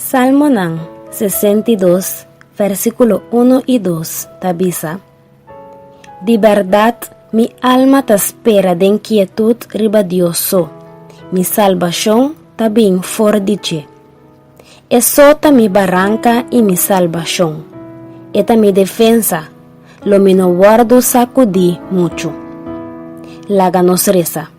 Salmonan 62, versíkulo 1 i 2 ta bisa, Di bèrdat mi alma ta spera den kietut riba Dios so, mi salbashon ta bin for di dje. E so ta mi baranka i mi salbashon, e ta mi defensa, lo mi no wòrdu sakudí muchu. Laga nos resa.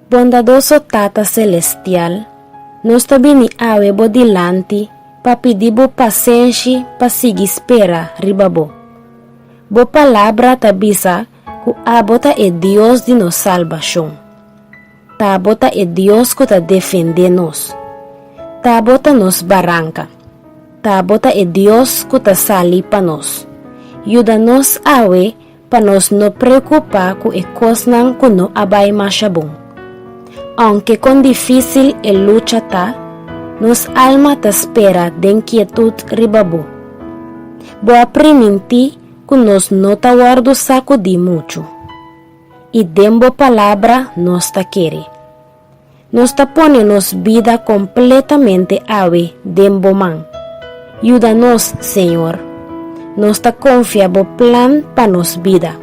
Bondadoso Tata Selestial, nos ta bini awe bo dilanti pa pidi bo pasenshi pa sigui spera riba bo. Bo Palabra ta bisa ku abo ta e Dios di nos salbashon. Ta bo ta e Dios ku ta defendé nos. Ta bo ta nos baranka. Ta bo ta e Dios ku ta sali pa nos. Yuda nos awe pa nos no preokupá ku e kosnan ku no a bai masha bon. Ounke kon difísil e lucha ta, nos alma ta spera den kietut riba bo. Bo a primintí ku nos no ta wòrdu sakudí muchu, i den bo palabra nos ta kere. Nos ta pone nos bida kompletamente awe den bo man. Yuda nos, Señor. Nos ta konfia bo plan pa nos bida.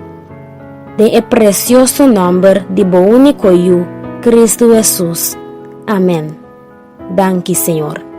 Den e presioso nòmber di bo úniko Yu, Kristu Hesus. Amèn. Danki, Señor.